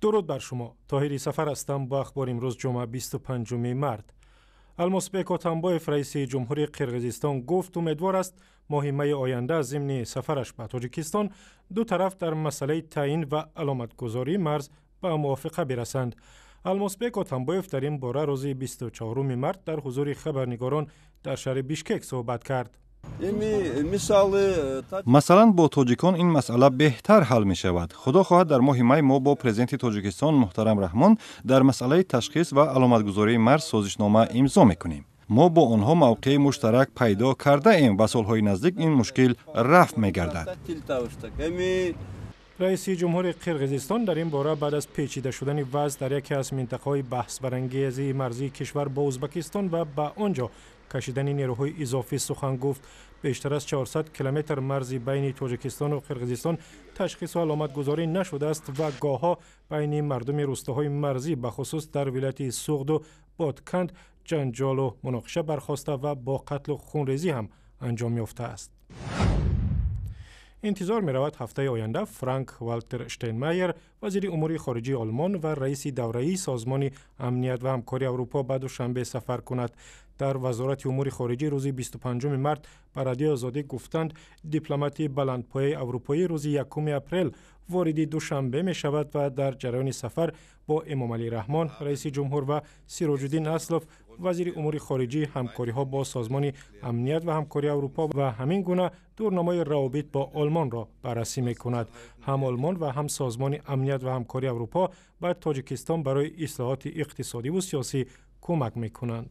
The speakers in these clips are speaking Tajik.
Дуруд бар шумо. Тоҳири Сафар ҳастам бо ахбори имрӯз, ҷумъа, 25 март. Алмосбек Отамбоев, раиси ҷумҳури Қирғизистон, гуфт, умедвор аст, моҳи майи оянда зимни сафараш ба Тоҷикистон ду тараф дар масъалаи таъин ва аломатгузории марз ба мувофиқа бирасанд. Алмосбек Отамбоев дар ин бора рӯзи 24 март дар ҳузури хабарнигорон дар шаҳри Бишкек суҳбат кард. Масалан, бо тоҷикон ин масъала беҳтар ҳал мешавад. Худо хоҳад, дар моҳи май мо бо президенти Тоҷикистон муҳтарам Раҳмон дар масъалаи ташхис ва аломатгузории марз созишнома имзо мекунем. Мо бо онҳо мавқеи муштарак пайдо кардаем ва солҳои наздик ин мушкил рафъ мегардад. Раиси ҷумҳури Қирғизистон дар ин бора баъд аз печида шудани вазъ дар яке аз минтақаҳои баҳсбарангези марзии кишвар бо Ӯзбекистон ва ба он ҷо кашидани нерӯҳои изофӣ сухан гуфт. Бештар аз 400 километр марзи байни Тоҷикистону Қирғизистон ташхису аломатгузорӣ нашудааст ва гоҳҳо байни мардуми рӯстоҳои марзӣ, бахусус дар вилояти Суғду Бодканд, ҷанҷолу муноқиша бархоста ва бо қатлу хунрезӣ ҳам анҷом ёфтааст. Интизор меравад, ҳафтаи оянда Франк Валтер Штейнмайер, вазири умури хориҷии Олмон ва раиси давраии Созмони амният ва ҳамкории Аврупо, ба Душанбе сафар кунад. Дар Вазорати умури хориҷӣ рӯзи 25 март ба Радиои Озодӣ гуфтанд, дипломати баландпояи аврупоӣ рӯзи 1 апрел вориди Душанбе мешавад ва дар ҷараёни сафар бо Эмомалӣ Раҳмон, раиси ҷумҳур, ва Сироҷуддин Аслов, вазири умури хориҷӣ, ҳамкориҳо бо Созмони амният ва ҳамкории Аврупо ва ҳамин гуна дурнамои равобит бо Олмонро баррасӣ мекунад. Ҳам Олмон ва ҳам Созмони амният ва ҳамкории Аврупо ба Тоҷикистон барои ислоҳоти иқтисодиву сиёсӣ кӯмак мекунанд.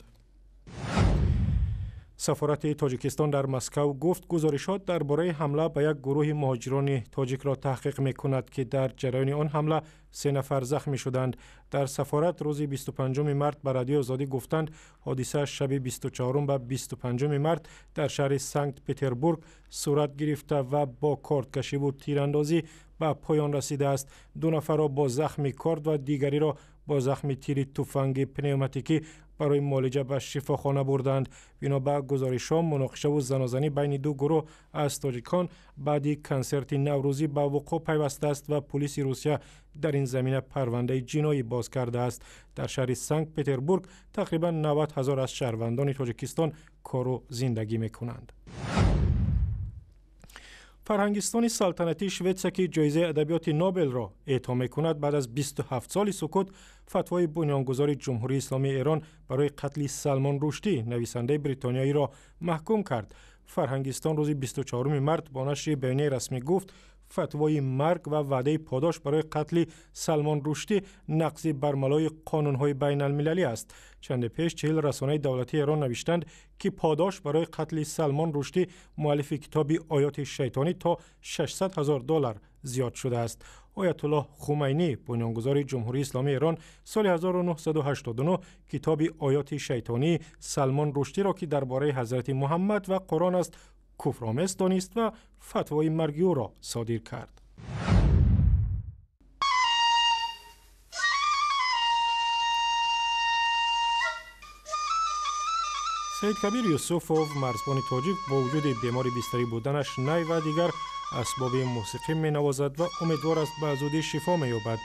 Сафорати Тоҷикистон дар Москав гуфт, гузоришот дар бораи ҳамла ба як гурӯҳи муҳоҷирони тоҷикро таҳқиқ мекунад, ки дар ҷараёни он ҳамла се нафар захмӣ шуданд. Дар сафорат рӯзи 25 март ба Радиои Озодӣ гуфтанд, ҳодиса шаби 24 ба 25 март дар шаҳри Санкт Петербург сурат гирифта ва бо кордкашиву тирандозӣ ба поён расидааст. Ду нафарро бо захми корд ва дигариро бо захми тири туфанги пневматикӣ барои муолиҷа ба шифохона бурданд. Бино ба гузоришҳо, муноқишаву занозанӣ байни ду гурӯҳ аз тоҷикон баъди консерти наврӯзӣ ба вуқӯъ пайвастааст ва пулиси Русия дар ин замина парвандаи ҷиноӣ боз кардааст. Дар шаҳри Санкт Петербург тақрибан 90 ҳазор аз шаҳрвандони Тоҷикистон кору зиндагӣ мекунанд. Фарҳангистони салтанатии Шветсия, ки ҷоизаи адабиёти Нобелро эъто мекунад, баъд аз 27 соли сукут фатвои бунёнгузори Ҷумҳурии Исломии Эрон барои қатли Салмон Руштӣ, нависандаи бритониёиро, маҳкум кард. Фарҳангистон рӯзи 24 март бо нашри баёнияи расмӣ гуфт, фатвои марг ва ваъдаи подош барои қатли Салмон Руштӣ нақзи бармалои қонунҳои байналмилалӣ аст. Чанде пеш 40 расонаи давлатии Эрон навиштанд, ки подош барои қатли Салмон Руштӣ, муаллифи китоби Оёти шайтонӣ, то 600 ҳазор доллар зиёд шудааст. Оятуллоҳ Хумайнӣ, бунёнгузори Ҷумҳурии Исломии Эрон, соли 1989 китоби Оёти шайтонии Салмон Руштиро, ки дар бораи ҳазрати Муҳаммад ва Қуръон аст, куфромез донист ва фатвои марги ӯро содир кард. Саидкабир Юсуфов, марзбони тоҷик, бо вуҷуди бемори бистарӣ буданаш най ва дигар асбоби мусиқӣ менавозад ва умедвор аст, ба зудӣ шифо меёбад.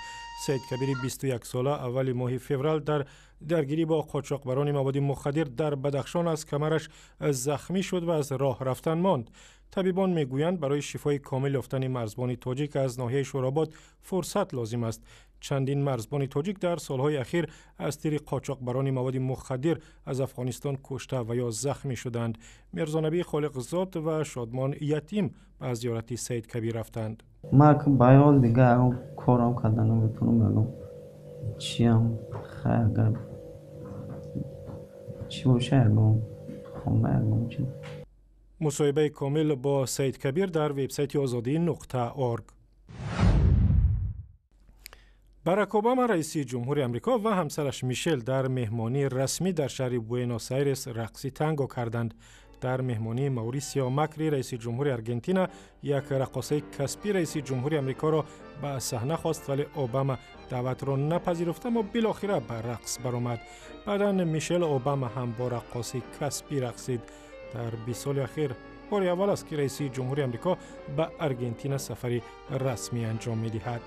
Саидкабири 21сола аввали моҳи феврал дар даргирӣ бо қочоқбарони маводи мухаддир дар Бадахшон аз камараш захмӣ шуд ва аз роҳ рафтан монд. Табибон мегӯянд, барои шифои комил ёфтани марзбони тоҷик аз ноҳияи Шӯробод фурсат лозим аст. Чандин марзбони тоҷик дар солҳои ахир аз тири қочоқбарони маводи мухаддир аз Афғонистон кушта ва ё захмӣ шуданд. Мирзонабӣ Холиқзод ва Шодмон Ятим ба зиёрати Саидкабир рафтанд. Ман ба ҳол дига ягон корам карда наметавонам, ягон чиям. Хай, агар чӣ боша, ягон хона, ягон чи. Мусоҳибаи комил бо Саидкабир дар вебсайти озодӣ.org. Барак Обама, раиси ҷумҳури Амрико, ва ҳамсараш Мишел дар меҳмонии расмӣ дар шаҳри Буэнос Айрес рақси танго карданд. Дар меҳмонии Маурисио Макри, раиси ҷумҳури Аргентина, як раққосаи касбӣ раиси ҷумҳури Амрикоро ба саҳна хост, вале Обама даъватро напазируфт, аммо билохира ба рақс баромад. Баъдан Мишел Обама ҳам бо раққоси касбӣ рақсид. Дар 20 соли ахир бори аввал аст, ки раиси ҷумҳури Амрико ба Аргентина сафари расмӣ анҷом медиҳад.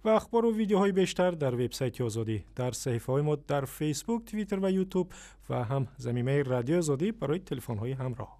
Ва ахбору видеоҳои бештар дар вебсайти «Озодӣ», дар саҳифаҳои мо дар Фейсбук, Твиттер ва Ютуб ва ҳам замимаи Радиои Озодӣ барои телефонҳои ҳамроҳ.